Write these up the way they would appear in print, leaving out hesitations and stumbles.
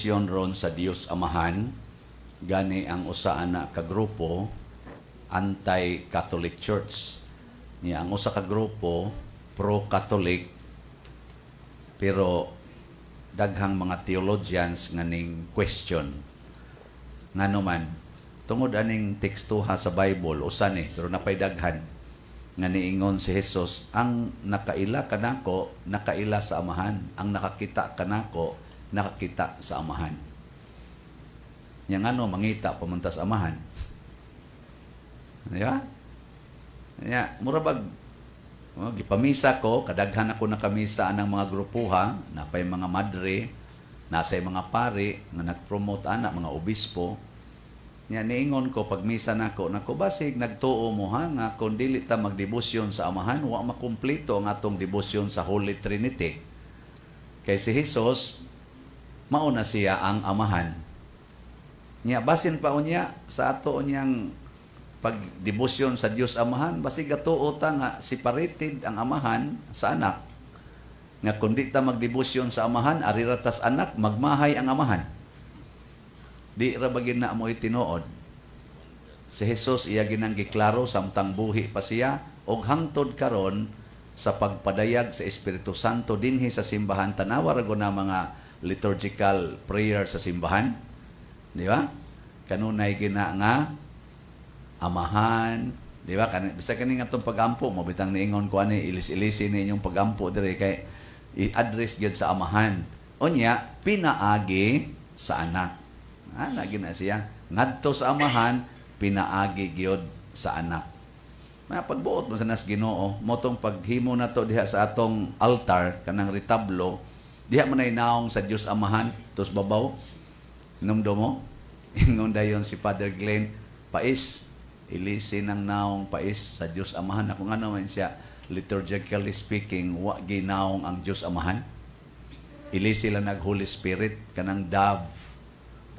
debosyon ron sa Dios Amahan, gani ang usa ana ka grupo anti-Catholic Church. Niya ang usa ka grupo pro-Catholic, pero daghang mga theologians nga ning question. Ngano man? Tungod aning tekstuha sa Bible, usa ni, pero napay daghan nga niingon si Jesus, "Ang nakaila kanako, nakaila sa Amahan. Ang nakakita kanako, nakakita sa Amahan." Nya ngano mangita pa man ta sa Amahan? Di ba? Nya, mura bag oh, gipamisa ko, kadaghan ako nakamisa anang mga grupuha, napay mga madre, nasay mga pari nga nag-promote ana, mga obispo. Nya niingon ko pag misa nako, nako basig nagtuo mo ha nga kung dili ta magdebosyon sa Amahan, wa makumpleto ang atong debosyon sa Holy Trinity. Kay si Jesus mao na siya ang Amahan. Nya basin pa unya sa ato unyang pagdebosyon sa Dios Amahan, basig gatuo ta nga separated ang Amahan sa Anak. Nga kung di ta magdebosyon sa Amahan, ari ra tas Anak, magmahay ang Amahan. Di ra ba na mo itinuod? Si Jesus iya ginang giklaro samtang buhi pa siya og hangtod karon sa pagpadayag sa Espiritu Santo dinhi sa simbahan. Tanawa ra na mga liturgical prayer sa simbahan. Di ba? Kanunay gina nga Amahan, di ba? Kani bisag kani nga atong pagampo mo bitang niingon ko ani, ilis-ilisi ni inyong pagampo diri kay i-address gyud sa Amahan. Unya pinaagi sa Anak. Ana gina siya. Ngadto sa Amahan, pinaagi gyud sa Anak. Mga pagbuot mo sa nas Ginoo, mao tong paghimo nato diha sa atong altar kanang retablo, diha man ay naong sa Dios Amahan, tos babaw. Numdo mo? Ingon dayon si Father Glenn, "Pais, ilisin ang naong, pais, sa Dios Amahan." Ako nga naman siya, liturgically speaking, wa ginaong ang Dios Amahan. Ilisi lang nag Holy Spirit, kanang dove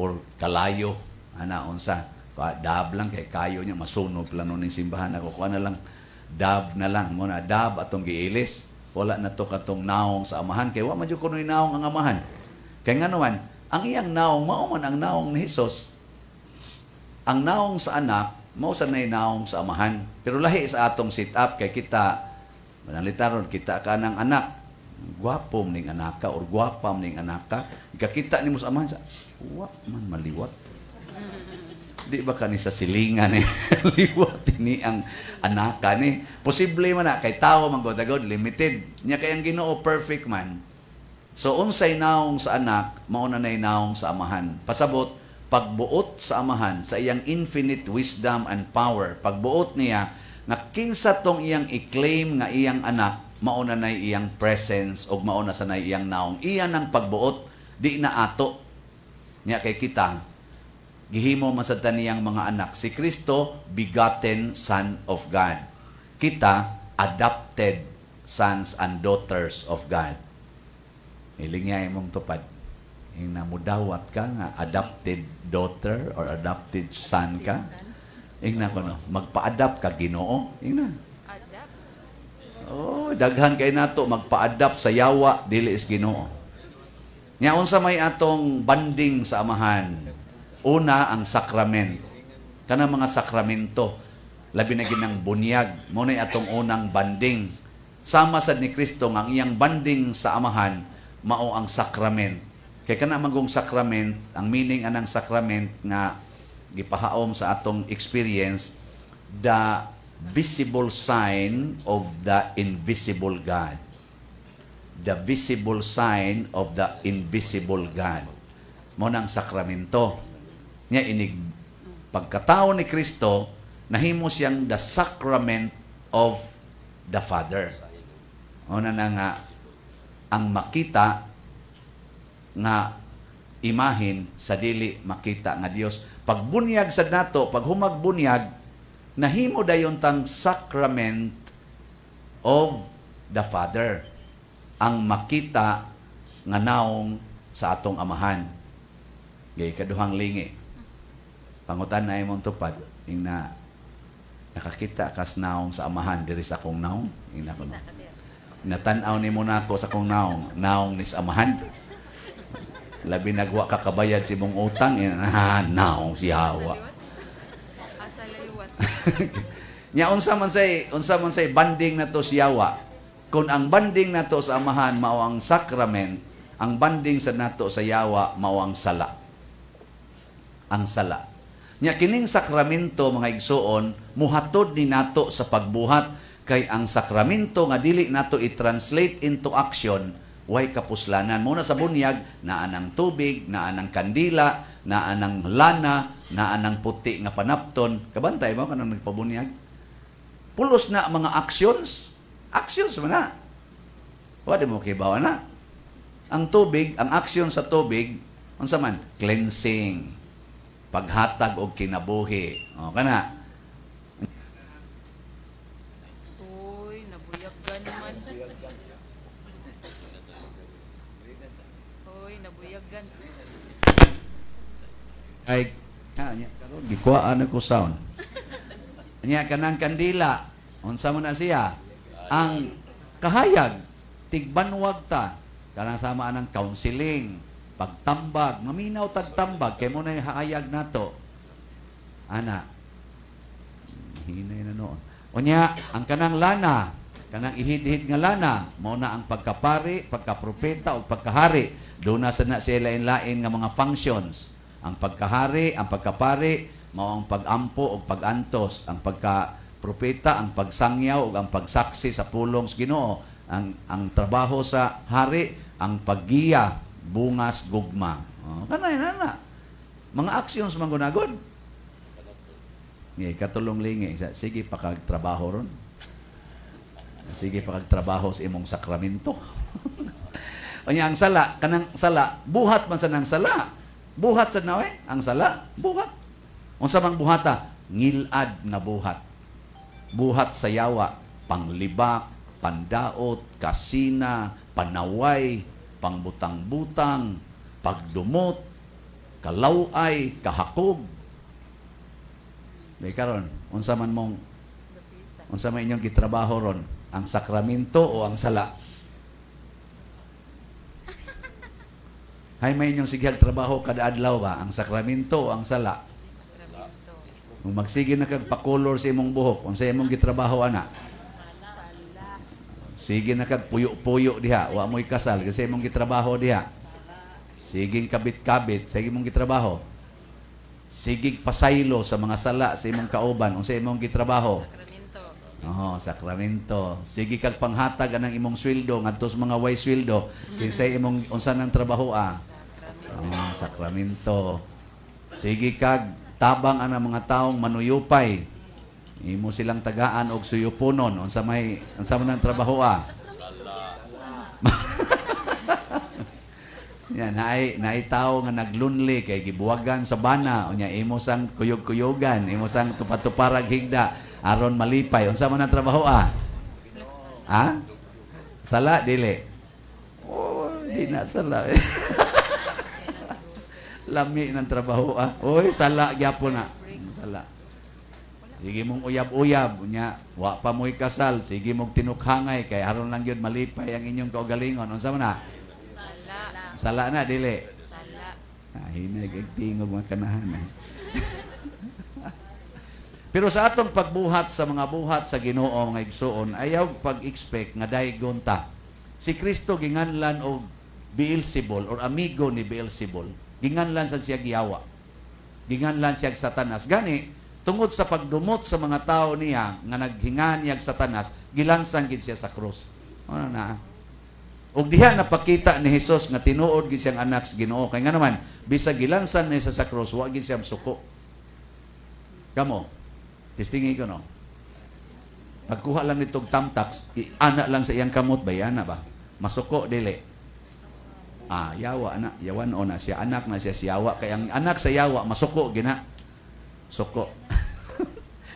or kalayo, ana unsa. Dove lang kay kayo niya masunog plano ning simbahan ako. Kuha na lang dove na lang mo na dove atong giilis. Wala na to katong naong sa Amahan kay wa man jud kunoy naong ang Amahan. Kay ngano man, ang iyang naong mao man ang naong ni Hesus. Ang naong sa Anak mao sa nay naong sa Amahan. Pero lahi sa atong sit up kay kita manalitaron kita ka ng anak. Gwapo ning anaka or gwapa ning anaka. Ikakita nimo sa Amahan sa wa man maliwat. Di ba kani sa silingan ni liwat ni ang anaka ni? Posible man na kay tao man gud, limited. Nya kay ang Ginoo perfect man. So unsay naong sa Anak, mao na nay naong sa Amahan. Pasabot, pagbuot sa Amahan sa iyang infinite wisdom and power, pagbuot niya nga kinsa tong iyang i-claim nga iyang anak, mao na nay iyang presence ug mao na sa nay iyang naong. Iya nang pagbuot, di na ato. Nya kay kita gihimo man sad ta niyang mga anak. Si Kristo, begotten Son of God. Kita, adopted sons and daughters of God. Hiling niya imong tupad. Yung namudawat ka nga adopted daughter or adopted son ka. Ingna ko no, magpa-adopt ka Ginoo. Ingna. Adapt. Oh, daghan kay nato magpa-adopt sa yawa dili is Ginoo. Nya unsa may atong bonding sa Amahan? Una, ang sacrament. Kanang mga sakramento, labi na ginang bunyag, mao nay atong unang bonding. Sama sad ni Kristo nga ang iyang bonding sa Amahan mao ang sacrament. Kay kana magong sacrament, ang meaning anang sacrament nga gipahaom sa atong experience, the visible sign of the invisible God. The visible sign of the invisible God. Mao nang sakramento. Nya inig pagkatao ni Kristo, nahimo siyang the sacrament of the Father. Mao na nga ang makita nga imahin sa dili makita nga Dios. Pagbunyag sa nato, pag humagbunyag, nahimo dayon tang sacrament of the Father. Ang makita nga naong sa atong Amahan. Gay kaduhang lingi. Pangutan na imong tupad ing na nakakita kas naong sa Amahan diri sa akong naong. Ing na kuno. Natan-aw nimo nako sa akong naong, naong ni sa Amahan. Labi nagwa ka kabayad sa imong utang, eh, ah, naong si Hawa. Asa liwat. Nya unsa man say banding nato si Yawa? Kung ang banding nato sa Amahan mao ang sacrament, ang banding sa nato sa Yawa mao ang sala. Ang sala. Nya kining sakramento, mga igsuon, muhatod ni nato sa pagbuhat, kay ang sakramento nga dili nato i-translate into action, way kapuslanan. Muna sa bunyag, naa ng tubig, naa ng kandila, naa ng lana, naa ng puti nga panapton. Kabantay mo kanang nagpabunyag? Pulos na mga actions. Actions man na. Wa di mo kibaw na. Ang tubig, ang action sa tubig, unsa man? Cleansing. Paghatag og kinabuhi. O kana. Uy, nabuyaggan man. Uy, nabuyaggan. Ay, ha, nya karon gikuhaan ko sound. Nya kanang kandila, unsa man na siya? Ang kahayag, tigbanwag ta. Kanang sama anang counseling, pagtambag, maminaw tagtambag kay mo na hayag nato. Ana. Hinay na noon. Unya, ang kanang lana, kanang ihid-ihid nga lana, mao na ang pagkapari, pagkapropeta o pagkahari. Doon na sa na siya lain-lain nga mga functions. Ang pagkahari, ang pagkapari, mao ang pag-ampo o pag-antos, ang pagkapropeta, ang pagsangyaw o ang pagsaksi sa pulong sa Ginoo. Ang trabaho sa hari, ang paggiya, bungas gugma. Oh, kanay na na. Mga actions man gunagod. Ngay katulong lingi sa sige pa kag trabaho ron. Sige pa kag trabaho sa imong sakramento. Unya ang sala, kanang sala, buhat man sa nang sala. Buhat sa nawe, ang sala, buhat. Unsa mang buhata? Ngilad nga buhat. Buhat sa yawa, panglibak, pandaot, kasina, panaway, pangbutang-butang, pagdumot, kalaway, kahakog. May karon, unsa man mong unsa man inyong gitrabaho ron, ang sakramento o ang sala? Hay may inyong sigihag trabaho kada adlaw ba, ang sakramento o ang sala? Kung magsige na kag pakolor sa imong buhok, unsa imong gitrabaho ana? Sige na kag puyo-puyo diha, wa mo'y kasal kasi imong gitrabaho diha. Siging kabit-kabit sa imong gitrabaho. Sigig pasaylo sa mga sala sa imong kauban, unsa imong gitrabaho? Sakramento. Oo, sakramento. Sige kag panghatag anang imong sweldo ngadto sa mga way sweldo, kinsay imong unsa nang trabaho ah? Sakramento. Oh, sakramento. Sige kag tabang anang mga taong manuyupay. Imo silang tagaan og suyuponon, unsa may unsa man ang trabaho ah? Yan, naay tao nga naglunli kay gibuwagan sa bana, unya imo sang kuyog-kuyogan, imo sang tupat-tuparag higda aron malipay. Unsa man ang trabaho ah? Ha? Sala dili. Oh, di na sala. Lami ng trabaho ah. Oy, sala gyapon na. Sala. Sige mong uyab-uyab, unya wa pa mo'y kasal, sige mong tinukhangay kay aron lang gyud malipay ang inyong kaugalingon. Unsa man na? Sala. Sala na dili. Sala. Ah, hinay kay tingog mga kanahan. Eh. Pero sa atong pagbuhat sa mga buhat sa Ginoo, mga igsuon, ayaw pag-expect nga daygon ta. Si Kristo ginganlan og Beelzebul or amigo ni Beelzebul. Ginganlan sa siya giyawa. Ginganlan siya Satanas. Gani, tungod sa pagdumot sa mga tao niya nga naghinga niya Satanas, gilansang gid siya sa krus. Ano na? Ug diha napakita ni Hesus nga tinuod gid siyang anak sa Ginoo. Kay nga naman, bisag gilansang niya sa krus, wa gid siya suko. Kamo, testingi ko no. Pagkuha lang nitong tamtax, ana lang sa iyang kamot ba, ana ba? Masuko dili. Ah, yawa na, yawan o na siya, anak na siya si yawa. Kay ang anak sa yawa masuko gina. Suko.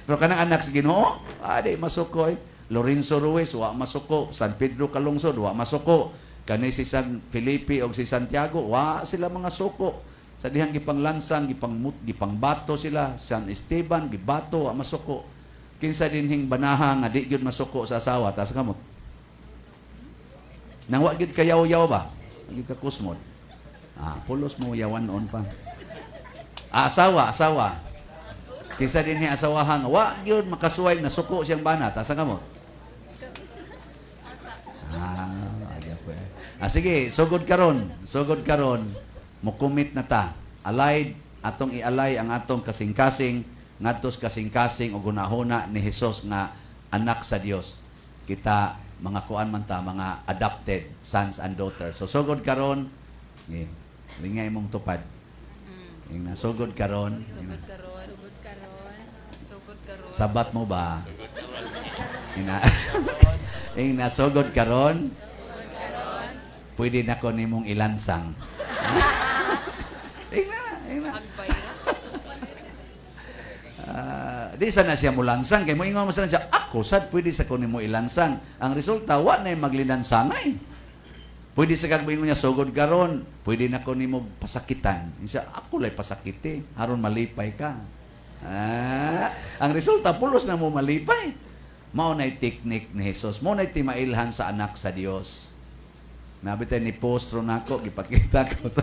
Pero kanang anak sa Ginoo, ah, di masuko eh. Lorenzo Ruiz wa masuko, San Pedro Calungsod wa masuko, kani si San Felipe og si Santiago wa sila mga suko. Sa dihang gipanglansang, gipangmut, gipangbato sila, San Esteban gibato wa masuko. Kinsa dinhing banaha nga di gyud masuko sa asawa, tas kamot. Nang wa gyud kayaw-yaw ba? Gyud ka kusmod. Ah, pulos mo yawan-on pa. Ah, asawa, asawa. Kinsa dinhi asawahan nga wa gyud makasuway, nasuko siyang bana, taas ang kamot. Ah, ayaw ko eh. Ah, sige, sugod karon, sugod karon, mo-commit na ta. Allied, atong ialay ang atong kasing-kasing ngadto sa kasing-kasing o gunahuna ni Hesus nga anak sa Dios. Kita mga kuan man ta, mga adopted sons and daughters. So sugod karon, eh, lingay imong tupad. Ing sugod karon, Sugod karon. Sugod karon. Sugod karon. Sabat mo ba? Ina, ing nasugod karon, pwede na ko nimong ilansang. Ing na, ing na. Agbay na. Ah, di sana siya mulansang kay moingon mo sana siya, ako sad pwede sa ko nimo ilansang. Ang resulta, wa na maglilansangay. Pwede sa kag moingon niya, sugod karon, pwede na ko nimo pasakitan. Siya, ako lay pasakiti aron malipay ka. Ah, ang resulta, pulos na mo malipay. Mao nay technique ni Jesus, mao nay timailhan sa anak sa Dios. Nabitay ni post ro nako, gipakita ko sa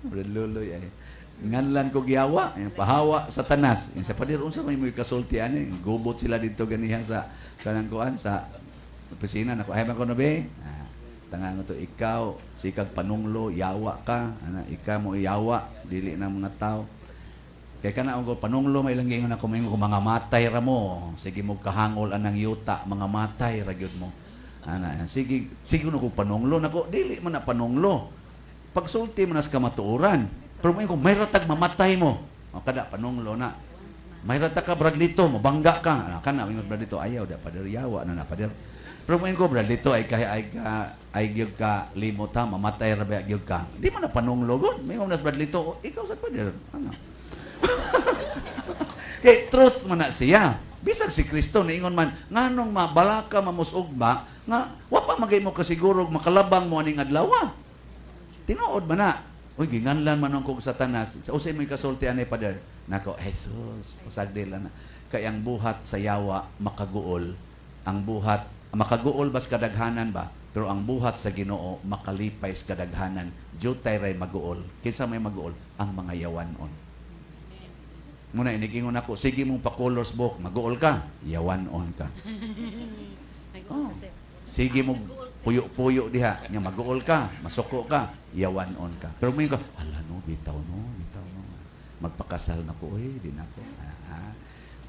Brad Luloy ay. Nganlan ko giyawa, yung pahawa sa tanas. Yung sa pader, unsa may mo kasulti ani, gubot sila dito ganiha sa kanang kuan sa opisina nako. Ay man ko na be. Ah, tangan to ikaw, sikag panunglo, yawa ka, ana ikaw mo yawa, dili na mga tao. Kay kana ang panunglo may lang giingon ako, moingon ko mga matay ra mo. Sige mo kahangol anang yuta, mga matay ra gyud mo. Ana, sige sige no ko panunglo nako, dili man na panunglo. Pagsulti mo na sa kamatuoran. Pero mo ko may ratag mamatay mo. O kada panunglo na. May ratag ka Bradlito, mabangga ka. Ana kana moingon Bradlito, ayaw da pader, yawa na na pader. Pero mo ko Bradlito ay kay ay ka ay gyud ka limot ha, mamatay ra ba gyud ka. Di mo na panunglo gud. Moingon na sa Bradlito, "Oh, ikaw sa pader." Ano? Kay truth man na siya. Bisag si Kristo niingon man nganong mabalaka mamusog ba nga wa pa magay mo kasiguro makalabang mo aning adlaw. Tinuod man na. Uy, ginganlan man ang kog Satanas. Sa usay mo kasulti anay pader. Nako, Jesus, pasagdi lang na. Kay ang buhat sa yawa makaguol. Ang buhat makaguol bas kadaghanan ba? Pero ang buhat sa Ginoo makalipay sa kadaghanan. Jutay ray maguol. Kinsa may maguol? Ang mga yawanon. Muna inigingon ako, sige mong pa-colors book, maguol ka, yawanon ka. Oh. Sige mo puyo-puyo diha, nya maguol ka, masuko ka, yawanon ka. Pero mo ka, hala no, bitaw no, bitaw no. Magpakasal na ko, eh, di na ko. Ah,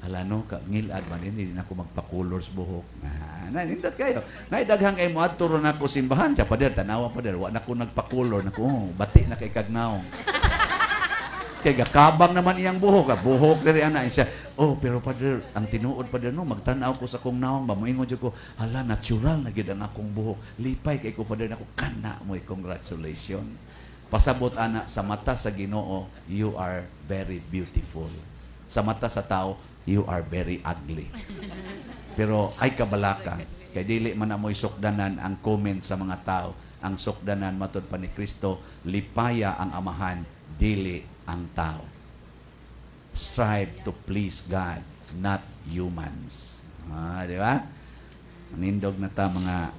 hala no, ka, ngilad man din, di na ko magpa-colors buhok. Ah, na, nindot kayo. Naidaghan kay mo adto ro nako simbahan, siya pader, tanawa pader, wa na ko nagpa-color, nako, oh, bati na kay kagnaong. Kay gakabang naman iyang buhok, ah, buhok diri ana siya. Oh, pero pader, ang tinuod pader no, magtan-aw ko sa akong naong ba, moingon jud ko, hala natural na gid ang akong buhok. Lipay kay ko pader nako, kana mo congratulations. Pasabot ana sa mata sa Ginoo, you are very beautiful. Sa mata sa tao, you are very ugly. Pero ay kabalaka, kay dili man amoy sukdanan ang comment sa mga tao. Ang sukdanan matud pa ni Kristo, lipaya ang amahan, dili ang tao. Strive to please God, not humans. Ah, di ba? Manindog na ta mga